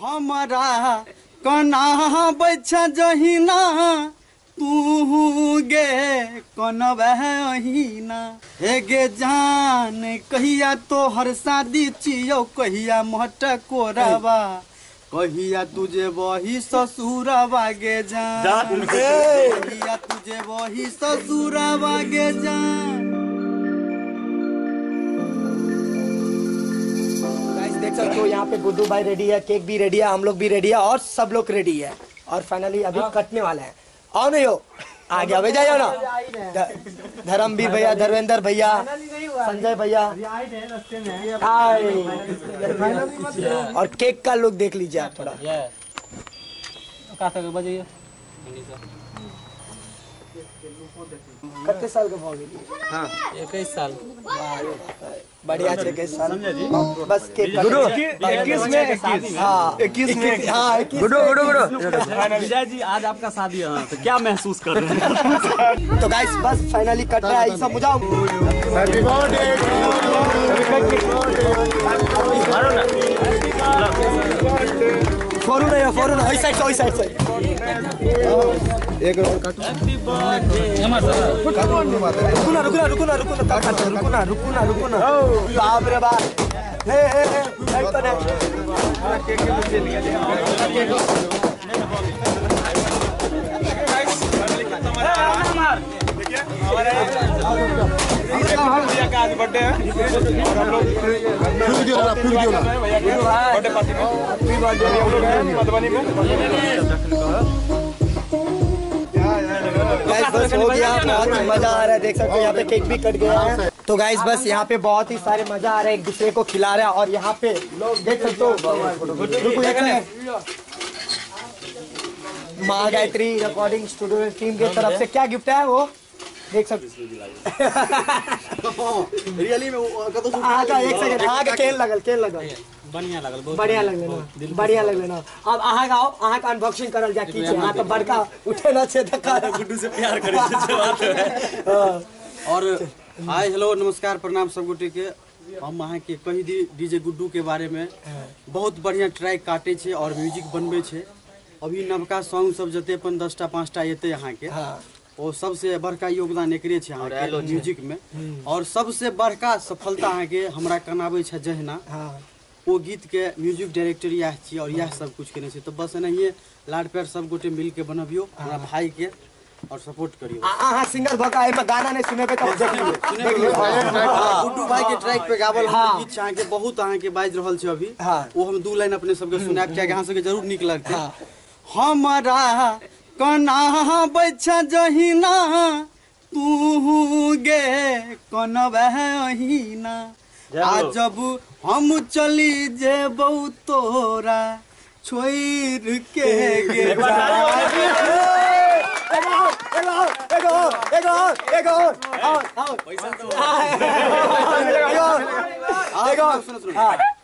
हमरा कना बैछ जहिना तू गे कनबे अहिना। हे गे जान कहिया तोहर शादी छियौ कहिया महट कोरबा कहिया तुझे वही ससुरबा गे जान कहिया तुझे वही ससुरबा गे जान। देख सकते हो यहाँ पे गुड्डू भाई रेडी है, केक भी रेडी है, हम लोग भी रेडी है और सब लोग रेडी है और फाइनली अभी कटने वाला है। आओ नहीं हो आगे आवे जाइए ना। धर्मवीर भैया, धर्मेंद्र भैया, संजय भैया और केक का लुक देख लीजिए आप थोड़ा। कितने साल का हो गया? हाँ 21 साल। बढ़िया है 21 साल। बस केक 21 में 21। हाँ 21 में। हाँ 21। गुडू गुडू गुडू। विजय जी आज आपका शादी है तो क्या महसूस कर रहे हैं? तो गाइस बस फाइनली कट रहा है सब। मुझे फॉरू नहीं फॉरू नहीं साइड से साइड से एक और काटो। रुको ना रुको ना रुको ना रुको ना रुको ना रुको ना रुको ना। बाप रे बाप। हे हे हे लाइट तो नहीं। भैया का आज बर्थडे है और हम लोग बर्थडे पार्टी में हम लोग हैं मधुबनी में। गाइस बस हो गया, बहुत ही मजा आ रहा है। देख सकते हो यहाँ पे केक भी कट गया है। तो गाइस बस यहाँ पे बहुत ही सारे मजा आ रहा है, एक दूसरे को खिला रहे हैं और यहाँ पे लोग देख सकते हो। माँ गायत्री रिकॉर्डिंग स्टूडियो टीम की तरफ से क्या गिफ्ट है वो देख सकते हो। रियली में एक सेकंड केन लगल केन लगल बढ़िया लगल बढ़िया लगल ना बढ़िया लगल ना। अब अहाँ आओ, अहाँ के अनबॉक्सिंग करल जा की छै। अहाँ तो बड़का उठेना छै धक्का गुड्डू से प्यार करे छै बात है। और हाय हेलो नमस्कार प्रणाम सब गोटे के। हम अहाँ के कहि दी डीजे गुड्डू के बारे में बहुत बढ़िया ट्रैक काटे छै और म्यूजिक बनबै छै। अभी नवका सॉन्ग सब जते अपन 10टा 5टा एते अहाँ के ओ सबसे बड़का योगदान एकरे छै अहाँ के म्यूजिक में। और सबसे बड़का सफलता अहाँ के हमरा कनाबै छै जहिना ओ गीत के म्यूजिक डायरेक्टर इएह छी और इएह सब कुछ केने छै। तो बस एनाहिए लाड प्यार सब गोटे मिल के बनबियो हमरा भाई के और सपोर्ट करियो। अहाँ सिंगर भऽ के एहिमे गाना नहीं सुनेबै तऽ देख लियौ। गुड्डू भाई के ट्रैक पे गावल गीत छै अहाँ के बहुत अहाँ के बाजि रहल छै अभी। ओ हम 2 लाइन अपने सबके सुनायब कियाकि अहाँ सबके जरूर नीक लगतै। हमरा कना बैछ जहिना तू गे कनबे अहिना आ जब हम चली जेबौ तोरा छोड़ के गे।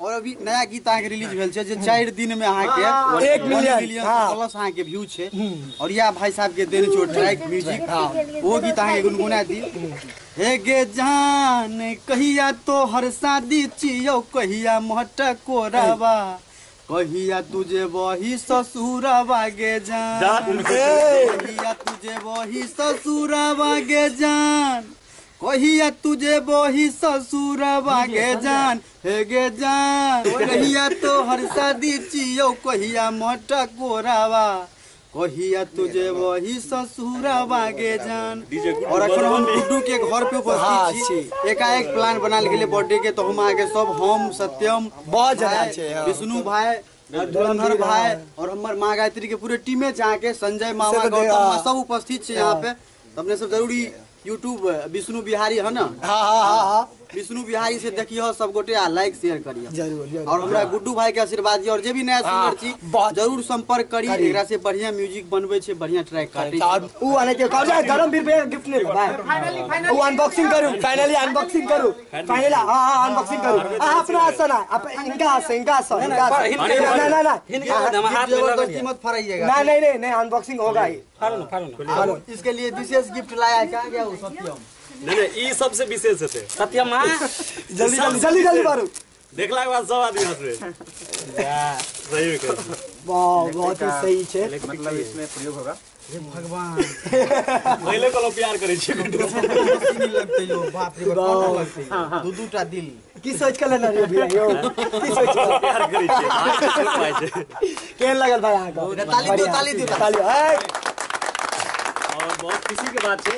और अभी नया गीत अहाँ के रिलीज भेल छै जे 4 दिन में अहाँ के 1 मिलियन प्लस अहाँ के व्यू छै और यह भाई साहब के देने छै ट्रैक म्यूजिक। ओ गीत अहाँ के गुनगुना दी। हे गे जान कहिया तोहर शादी छियौ कहिया महट कोरबा कहिया तुझे वही ससुरबा गे जान कहिया तुझे वही ससुरबा गे जान कहिया तुझे वही ससुरबा गे जान हे गे जान कहिया तोहर शादी छियौ कहिया महट कोरबा कहिया तुझे वही ससुरबा गे जान। और अखन हम गुड्डू के घर पे उपस्थित छी। एकाएक प्लान बनाल गेलै बर्थडे के तो हम अहाँके सब हम सत्यम बहुत जना छै विष्णु भाई धुरंधर भाई और हमर माँ गायत्री के पूरे टीमे छै अहाँके संजय मामा गौतम सब उपस्थित छै यहाँ पे। तो अपने सब जरूरी यूट्यूब विष्णु बिहारी है ना। हाँ हाँ हाँ विष्णु बिहारी से देखियो सब गोटे आ लाइक शेयर करियो जरूर। और हमरा गुड्डू भाई के आशीर्वाद दियो और जे भी नया सिंगर छी जरूर संपर्क करी। एकरा से बढ़िया म्यूजिक बनबै छै बढ़िया ट्रैक काटे छै। और उ आने के कहौ जाय धर्मवीर भैया गिफ्ट ले भाई। फाइनली उ अनबॉक्सिंग करू फाइनली अनबॉक्सिंग करू फाइनली। हां हां अनबॉक्सिंग करू। अहाँ अपना हाथ से ना इनका हाथ से इनका हाथ से ना ना ना इनका जबरदस्ती मत फराइएगा ना। नहीं नहीं नहीं अनबॉक्सिंग होगा ही। फाड़ो फाड़ो इसके लिए विशेष गिफ्ट लाया है। कहां गया वो सत्यम? नहीं नहीं ई सबसे विशेष है सत्यम। जल्दी जल्दी जल्दी जल्दी मारू। देखला के बाद सब आदमी हंसबे। सही में कहै छी। वाह बहुत ही सही छै। मतलब इसमें प्रयोग होगा। हे भगवान पहिले कहलो प्यार करै छी हंसी लगतै यो, बाप रे बाप लगतै दू दूटा दिल। की सोच के लेने रहियो भैया यो, की सोच के प्यार करै छी? केहन लगल भाई अहाँके? ताली दियौ, ताली दियौ, ताली। और बहुत खुशी के बात छै,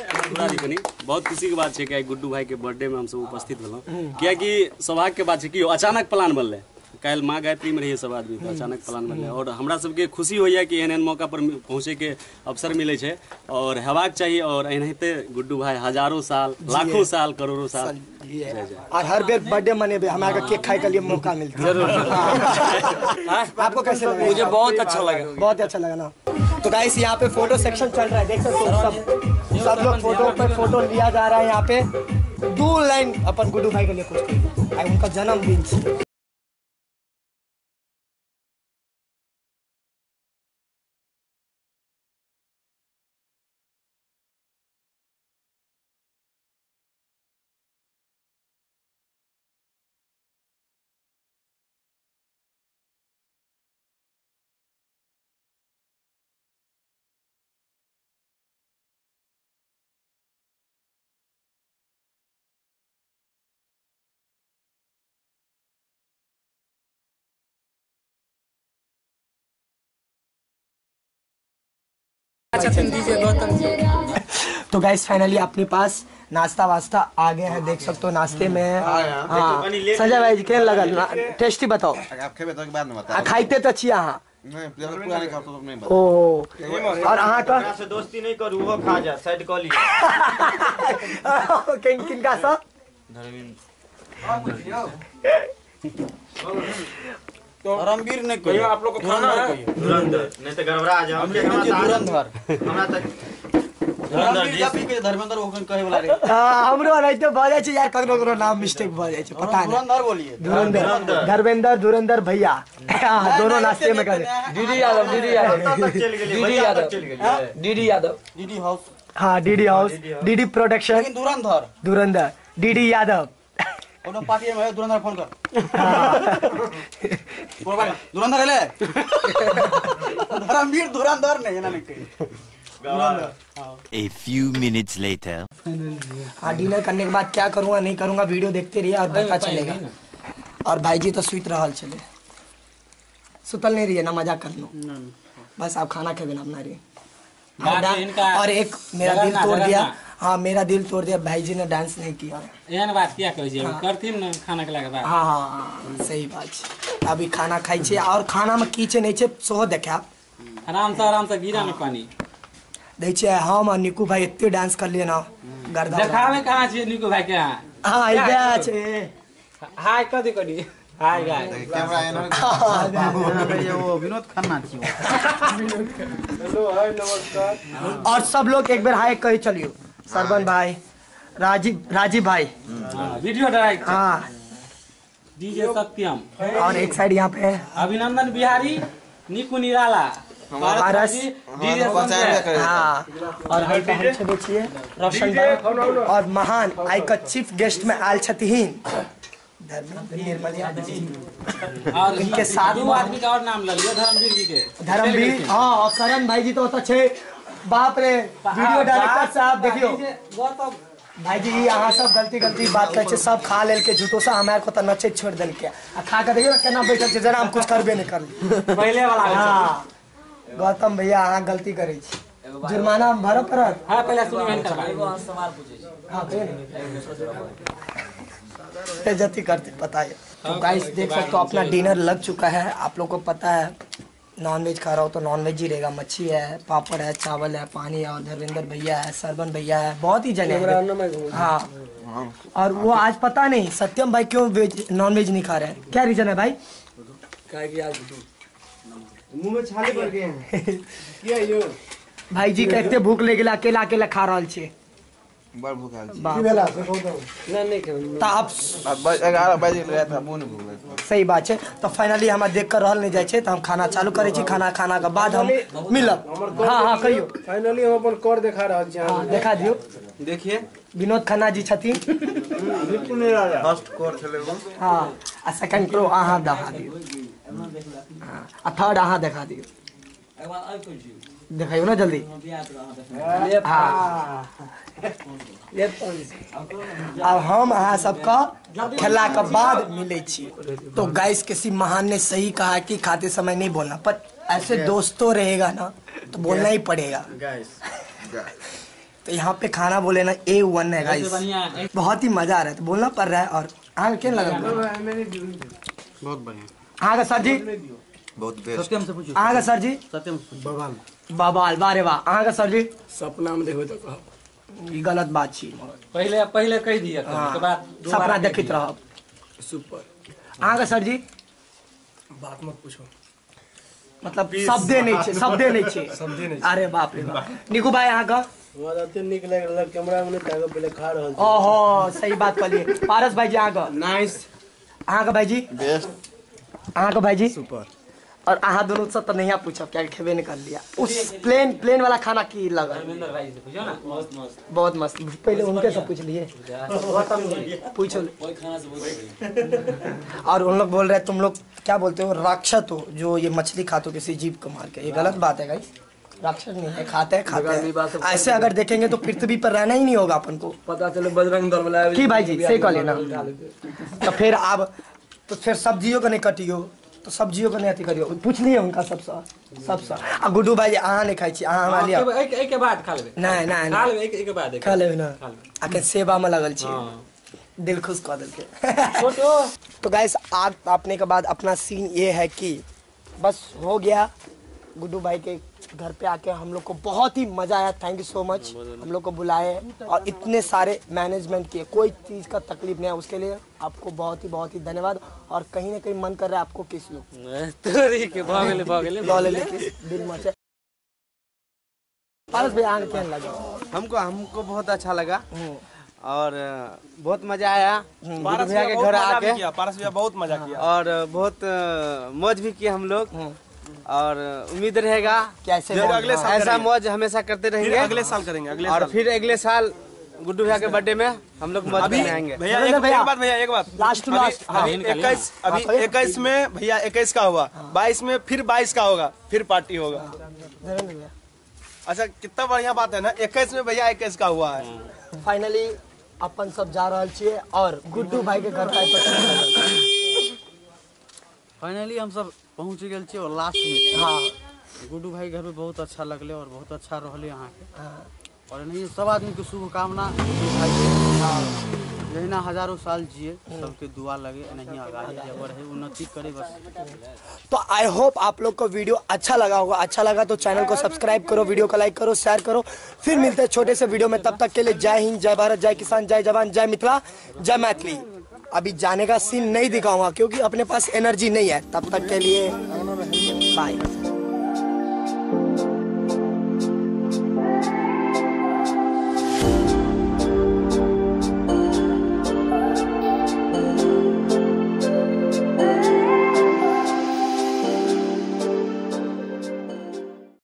कनी बहुत खुशी के बात छै कि गुड्डू भाई के बर्थडे में हमसब उपस्थित भेलहुँ, कियाकि सौभाग्य के बात छै कि अचानक प्लान बनलै। काल्हि माँ गायत्री में रहिए सब आदमी, तो अचानक प्लान बनलै और हमरा सबके खुशी होइए कि एहन एहन मौका पर पहुँचे के अवसर मिलै छै और हेबाक चाही। और एनाहिते गुड्डू भाई हजारों साल, लाखों साल, करोड़ों साल और हर बेर बर्थडे मनेबे, हमरा के केक खाए के लिए मौका मिलता जरूर। आपको कैसे लगा? मुझे बहुत अच्छा लगा, बहुत अच्छा लगा ना। तो गाइस यहाँ पे फोटो सेक्शन चल रहा है, देख सकते हो सब लोग फोटो पर फोटो लिया जा रहा है। यहाँ पे 2 लाइन अपन गुड्डू भाई के लिए कुछ कहिए, उनका जन्मदिन। तो गाइस फाइनली अपने पास नाश्ता वास्ता आ गया है, देख सकते हो नाश्ते में। हाँ संजय भाई जी केहन लगल? टेस्टी बताओ। खाइते तो छी अहाँ। ओ और अहाँ का से दोस्ती नहीं करू, वो खा जा साइड क लियो। किन किनका सा? धर्मवीर ने कहियो आप लोग को खाना है धुरंधर, नहीं तो गड़बड़ा जा। हम धुरंधर हमरा त धुरंधर जी धर्मेंद्र ओखन कहे वाला रे। हां हमरो एनाहिते भ जाय छै यार, ककरो ककरो नाम मिस्टेक भ जाय छै, पता नहीं। धुरंधर बोलिए, धुरंधर, धर्मेंद्र, धुरंधर भैया दोनों नाश्ते में करे। DD Yadav, DD Yadav, DD Yadav, DD Yadav, DD house. हां डीडी हाउस, डीडी प्रोडक्शन। लेकिन धुरंधर, धुरंधर डीडी यादव। कोनो पार्टी में धुरंधर फोन कर, धुरंधर एले धर्मवीर धुरंधर नहीं एना नहीं कही। A few minutes later. हाँ डिनर करने के बाद क्या करूँगा नहीं करूँगा वीडियो देखते रहिए और पता चलेगा। और भाई जी तो सुत रहल चले, सुतल नहीं रही है ना, मजाक कर लो बस, आप खाना खेबे ना अपना रही। और एक मेरा दिल तोड़ दिया, हाँ मेरा दिल तोड़ दिया, भाई जी ने डांस नहीं किया। एहन बात किया कहै छियै, करथिन ने खाना खेला के बाद। हाँ हाँ सही बात छै। अभी खाना खाइ छियै और खाना में की छै नहीं छै सेहो देखायब। आराम से गिरा में पानी दै छियै। हम और निकू भाई एते डांस कर लिए ना, गर्दा देखाबे कहाँ छियै निकू भाई के? हाँ हाँ इधर छै। हाय कथी करी हाय गाइस, कैमरा एना ये वो विनोद खन्ना छी। हेलो हाय नमस्कार। और सब लोग एक बार हाय कही चलियो। सरवन भाई, राजीव, राजीव भाई वीडियो डायरेक्टर, हाँ डीजे सत्यम, और एक साइड यहाँ पे अभिनंदन बिहारी, निकू निराला, पारस, हाँ और हम छियै रोशन भाई और महान आई का चीफ गेस्ट में आयल छथिन निर्मल यादव जी। और इनके साथ दो आदमी का और नाम ल लियो, धर्मवीर जी के, धर्मवीर हाँ, और करण भाई जी तो होता छे, बाप रे वीडियो डायरेक्टर साहब देखियो भाई जी यहाँ सब गलती गलती बात करे सब खा लेल के झूठो सा हमारे को तो नचे छोड़ देल के आ खा के देखियो केना बैठल छे, जना हम कुछ करबे नहीं करली पहले वाला। हाँ गौतम भैया अहाँ गलती करे छी, जुर्माना हम भरऽ पड़त। हां पहले सुनी मेहनत करबा, एगो सवाल पूछे छी। हां बेइज्जती करते पता है। तो गाइस देख सकते हो अपना डिनर लग चुका है। आप लोग को पता है नॉन वेज खा रहा हो तो नॉन वेज ही रहेगा। मच्छी है, पापड़ है, चावल है, पानी है, और धर्मेंद्र भैया है, सरवन भैया है, बहुत ही जने हैं। हाँ और वो आज पता नहीं सत्यम भाई क्यों वेज नॉन वेज नहीं खा रहे हैं, क्या रीजन है भाई? मुंह में छाले पड़ गए हैं भाई जी कहते भूख ले गेला, अकेला अकेला खा रहा छे, बड़ भूख आयल छी। तो आप 11 बजे रहा था, मुंह भूख लागल। सही बात है। तो फाइनली हमरा देख कर रहल नहीं जाय छै, तो हम खाना चालू करे छी, खाना खाना के बाद हम मिलब। हाँ हाँ कहियो। फाइनली हम अपन कर देखा रहल छी, हां देखा दियो। देखिए विनोद खन्ना जी छथिन, फर्स्ट कर छले। हां आ सेकंड प्रो अहाँ देखा दियौ आ थर्ड अहाँ देखा दियौ। देखाइयो ना जल्दी। हाँ अब हम अहाँ सबका खेला के बाद मिले छी। तो गाइस किसी महान ने सही कहा कि खाते समय नहीं बोलना, पर ऐसे दोस्तों रहेगा ना तो बोलना ही पड़ेगा। तो यहाँ पे खाना बोले ना A1 है गाइस, बहुत ही मजा आ रहा है तो बोलना पड़ रहा है। और अहाँ के लगा बहुत बढ़िया। अहाँ का सर जी बहुत बेस्ट। अहाँ का सर जी बवाल बवाल, वारे वाह। अहाँ का सर जी सपना में देखो तो ई गलत बात छी, पहले पहले कह दिया के बाद सपना देखित रहब। सुपर। अहाँ का सर जी बात मत पूछो, मतलब शब्दे नहीं छे, शब्दे नहीं छे, शब्दे नहीं। अरे बाप रे बाप। निकू भाई अहाँ का नीक लागि रहल, कैमरा में ताकब पहले खा रहल। ओहो सही बात कहलिए। पारस भाई जी अहाँ का नाइस। अहाँ का भाई जी बेस्ट। अहाँ का भाई जी सुपर। और अहाँ दोनों से तो नहीं पूछब क्या खेबे नहीं कर लिया। उस प्लेन प्लेन वाला खाना की लगा धर्मेंद्र भाई से पूछो ना। मस्त मस्त बहुत मस्त। पहले उनके से पूछ लिए, पूछो। और उन लोग बोल रहे हैं तुम लोग क्या बोलते हो राक्षस हो जो ये मछली खाते हो किसी जीव को मार के। ये गलत बात है गाइस, राक्षस नहीं है, खाते हैं खाते हैं। ऐसे अगर देखेंगे तो पृथ्वी पर रहना ही नहीं होगा अपन को। पता चले बजरंग दल वाला की भाई जी सही कहलिए ना। तो फिर आप तो फिर सब्जियों का नहीं कटियो, तो सब्जियों का नहीं अथी करियो। पूछ लिए उनका सबसे सबसे। आ गुड्डू भाई अहाँ नहीं खाइ छी, अहाँ हमरा लिया एक के बाद खा लेबै। नहीं नहीं खा लेबै, एक के बाद खा लेबै ना। आके सेवा में लगल छी, दिल खुश कर देलके। तो गाइस आग तापने के बाद अपना सीन ये है कि बस हो गया। गुड्डू भाई के घर पे आके हम लोग को बहुत ही मज़ा आया। Thank you so much, हम लोग को बुलाए और इतने सारे मैनेजमेंट किए, कोई चीज़ का तकलीफ नहीं है, उसके लिए आपको बहुत ही धन्यवाद। और कहीं ना कहीं मन कर रहा है आपको किस लो दिल मचे। पारस भाई आने क्या लगा? हमको हमको बहुत अच्छा लगा और बहुत मजा आया गुड्डू भैया के घर आके। पारस भैया बहुत मजा किया और बहुत मौज भी किया हम लोग। और उम्मीद रहेगा कैसे अगले साल ऐसा मौज हमेशा करते रहेंगे। अगले साल करेंगे, अगले और फिर अगले साल गुड्डू भैया के बर्थडे में हम लोग मौज करने आएंगे। भैया एक बात, भैया एक बात, लास्ट टू लास्ट। अभी 21 में भैया 21 का हुआ, 22 में फिर 22 का होगा, फिर पार्टी होगा। अच्छा कितना बढ़िया बात है ना, 21 में भैया 21 का हुआ है। फाइनली अपन सब जा रहा छियै और गुड्डू भाई के घर पर फाइनली हम सब पहुँच गए छी और लास्ट में। हाँ गुड्डू भाई घर में बहुत अच्छा लगले और बहुत अच्छा रहले अहाँ के। और नहीं सब आदमी के शुभकामना गुड्डू भाई के। हाँ जहिना हजारों साल जिए, सबके दुआ लगे, नहीं आगाड़ी बढ़े, उन्नति करे बस। तो I hope आप लोग को वीडियो अच्छा लगा होगा। अच्छा लगा तो चैनल को सब्सक्राइब करो, वीडियो को लाइक करो, शेयर करो। फिर मिलते हैं छोटे से वीडियो में, तब तक के लिए जय हिंद, जय भारत, जय किसान, जय जवान, जय मिथिला, जय मैथिली। अभी जाने का सीन नहीं दिखाऊंगा क्योंकि अपने पास एनर्जी नहीं है। तब तक के लिए बाय।